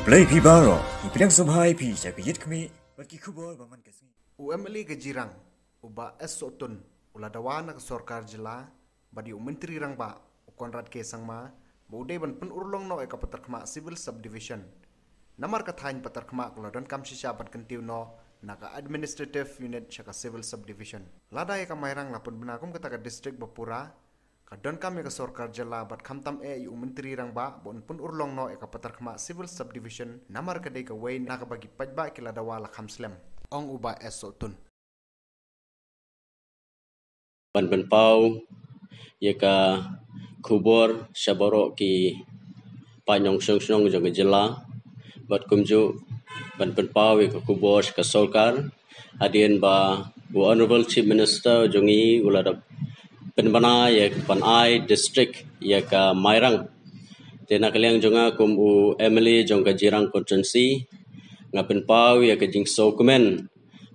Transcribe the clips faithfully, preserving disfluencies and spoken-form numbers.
Khublei phi baroh, ngi pdiang sngewbha ïa phi sha ka Ïit Khmih bad ki khubor ba man ka sngi. U M L A ka Jirang, u Bah S Sohtun, u la dawa na ka sorkar jylla bad ïa u Myntri Rangbah, u Conrad K Sangma, ba u dei ban pynurlong noh ïa ka Patarkhmah Civil Subdivision. Namar ka thaiñ Patarkhmah ka la donkam shisha ban kyntiew noh na ka administrative unit sha ka Civil Subdivision. Lada ïa ka Mairang la pynbna kum kata ka district ba pura, ka donkam ïa ka sorkar jylla bad khamtam eh ïa u Myntri Rangbah ba un pynurlong noh ïa ka Patarkhmah Civil Subdivision, namar ka dei kawei na kaba ki paidbah ki la dawa la kham slem, ong u Bah S Sohtun. Ban pynpaw ïa ka khubor sha baroh ki paid nongshong shnong jong ka jylla, bad kumjuh ban pynpaw ïa ka khubor sha ka sorkar, hadien ba u Honorable Chief Minister jong ngi u la da pynbna ïa ka, ban ai district ïa ka Mairang. Te na ka liang jong nga kum u M L A jong ka Jirang constituency, nga pynpaw ïa ka jingsngewkmen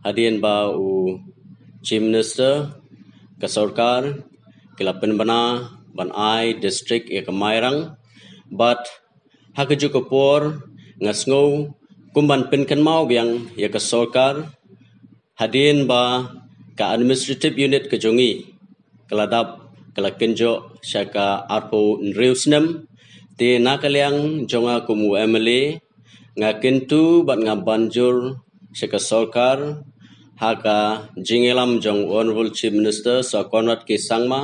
hadien ba u Chief Minister, ka sorkar, ki la pynbna ban ai district ïa ka Mairang. Bad ha kajuh ka por nga sngew kum ban pynkynmaw biang ïa ka sorkar, hadien ba ka administrative unit ka jong ngi ka la dap, ka la kynjoh sha ka arphew hynriew snem. Te na ka liang jong nga kum u M L A, nga kyntu bad nga ban jur sha ka sorkar ha ka jingïalam jong Honorable Chief Minister Sir Conrad K Sangma,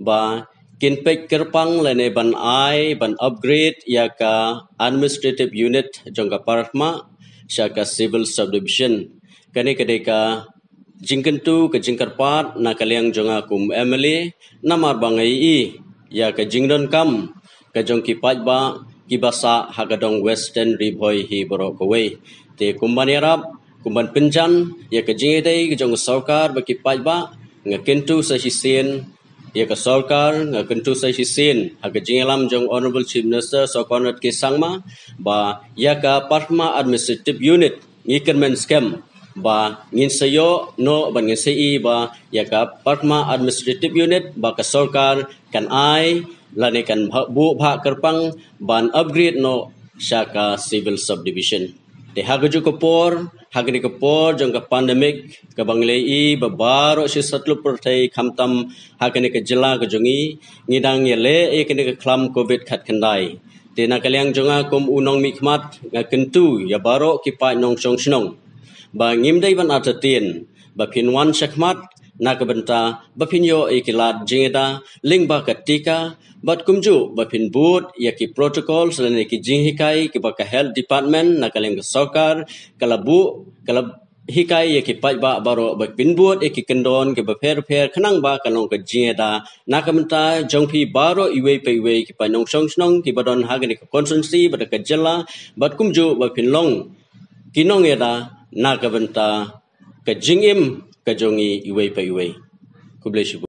ba kin peit kyrpang lane ban ai ban upgrade ïa ka administrative unit jong ka Patarkhmah sha ka Civil Subdivision. Kane ka dei ka jingkyntu, ka jingkyrpad na ka liang jong nga kum M L A, namar ba nga ïohi ïa ka jingdonkam ka jong ki paidbah kiba sah ha ka dong Western Ri Bhoi hi baroh kawei. Te kum ban ïarap, kum ban pynjan ïa ka jingïadei ka jong ka sorkar bad ki paidbah, nga kyntu sa shisien ïa ka sorkar, nga kyntu sa shisien ha ka jingïalam jong Honorable Chief Minister Sir Conrad K Sangma, ba ïa ka Patarkhmah Administrative Unit ngi kyrmen skhem ba ngin sa ïoh noh, ba ngin sa ïohi ba ïa ka Patarkhmah Administrative Unit ba ka sorkar kan ai lane kan bha-, buh bha kyrpang ban upgrade noh sha ka Civil Subdivision. Te ha kajuh ka por, ha kane ka por jong ka pandemic, kaba ngi la ïohi ba baroh shi satlak pyrthei khamtam ha kane ka jylla ka jong ngi, ngi dang ïaleh ïa kane ka khlam Covid khatkhyndai. Te na ka liang jong nga kum u nongmihkhmat, nga kyntu ïa baroh ki paid nongshong shnong ba ngim dei ban artatien, ba phin wan shakhmat na ka bynta ba phin ïoh ïa ki lad jingïada lyngba ka tika, bad kumjuh ba phin bud ïa ki protocols lane ki jinghikai kiba ka health department na ka liang ka sorkar ka la buh, ka la hikai ïa ki paidbah baroh ba phin bud ïa ki kyndon kiba pher pher khnang ba kan long ka jingïada na ka bynta jong phi baroh iwei pa iwei ki paid nongshong shnong kiba don ha kane ka constituency bad ka jylla, bad kumjuh ba phin long ki nongïada na ka bynta ka jingim ka jong ngi iwei pa iwei. Khublei shibun.